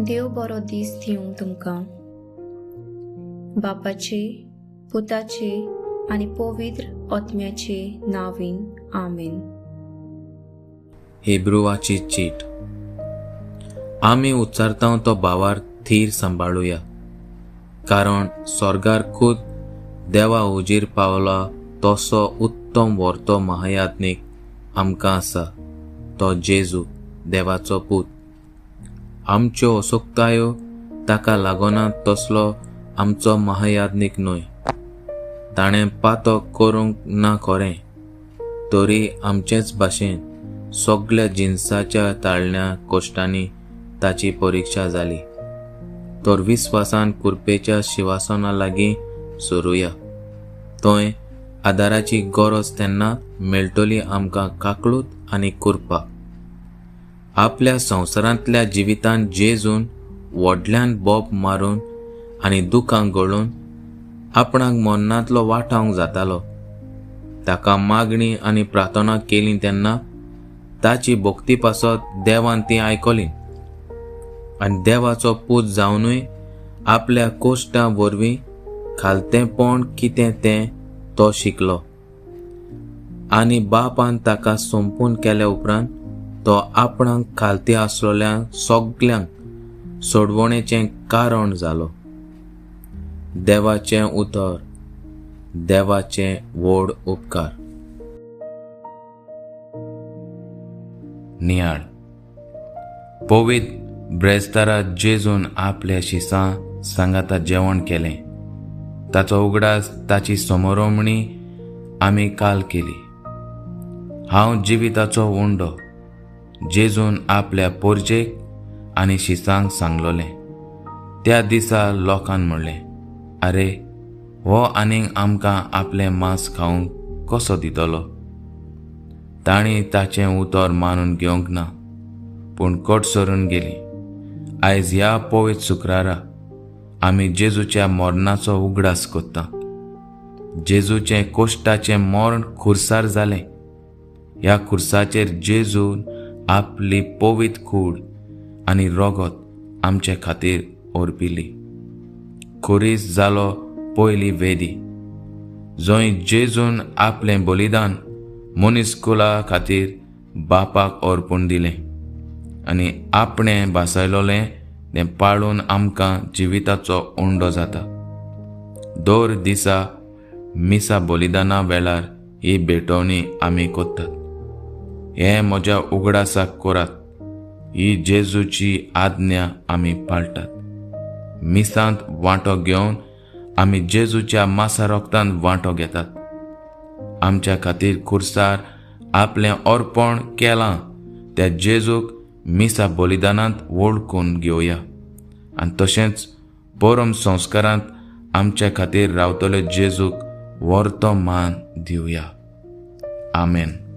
देव बरो दीस दिवं तुमकां. बापाचे, पुताचे आनी पवित्र आत्म्याचे नांवान, आमेन. हिब्रुवाची चीट. आमी उच्चारता तो भावार थीर सांबाळुया, कारण स्वर्गार खूद देवा हुजीर पावला तसो उत्तम व्हरतो महायाज्ञीक आमकां आसा, तो जेजू देवाचो पूत. आमच्यो असोक्तायो ताका लागना तसलो आमचो महायाज्ञीक न्हय. ताणें पातक करूंक ना खरें, तरी आमचेच भाशेन सगल्या जिनसाच्या ताळण्या कश्टांनी ताची परिक्षा जाली. तर विस्वासान कुरपेच्या शिवासना लागीं सरुया, थंय आदाराची गरज तेन्ना मेळटली आमकां काकळूत आनी कुरपा. आपल्या संवसारांतल्या जिवितान जेजून व्हडल्यान बोब मारून आनी दुखां गळून आपणाक मरणांतलो वाटावंक जातालो. ताका मागणी आनी प्रार्थना केली तेन्ना ताची भक्ती पासत देवान ती आयकली आनी देवाचो पूत जावनूय आपल्या कोश्टां वरवीं खालतेंपण कितें तें तो शिकलो आनी बापान ताका सोंपून केल्या उपरांत तो आपणाक खालती आसलेल्या सगल्यांक सोडवणेचें कारण जालो. देवाचें उतर, देवाचें व्हड उपकार. नियाळ. पवित्र ब्रेस्तारा जेजून आपल्या शिसां सांगाता जेवण केलें. ताचो उगडास, ताची समरोमणी आमी काल केली. हांव जिविताचो उंडो, जेजून आपल्या पोरजेक आनी शिसांक सांगलोलें. त्या दिसा लोकान म्हणलें, आरे, हो आनीक आमकां आपलें मांस खावंक कसो दितलो? तांणी ताचें उतर मानून घेवंक ना, पूण कट सरून गेली. आयज ह्या पवित्र शुक्रारा आमी जेजूच्या मरणाचो उगडास करता. जेजूचें कोश्टाचें मरण खुर्सार जालें. ह्या खुर्साचेर जेजून आपली पवित्र कूड आनी रगत आमचे खातीर ओरपिली. खुरीस जालो पयली वेदी, जंय जेजून आपलें बलिदान मनीसकुला खातीर बापाक अर्पण दिलें आनी आपणें भासयलोलें तें पाळून आमकां जिविताचो उंडो जाता. दर दिसा मिसा बलिदाना वेळार ही भेटवणी आमी करतात. हें म्हज्या उगडासाक करात, ही जेजूची आज्ञा आमी पाळटात. मिसांत वांटो घेवन आमी जेजूच्या मासा रक्तान वांटो घेतात. आमच्या खातीर खुर्सार आपलें अर्पण केलां त्या जेजूक मिसा बलिदानांत वळखून घेवया आनी तशेंच परम संस्कारांत आमच्या खातीर रावतले जेजूक व्हरतो मान दिवया. आमेन.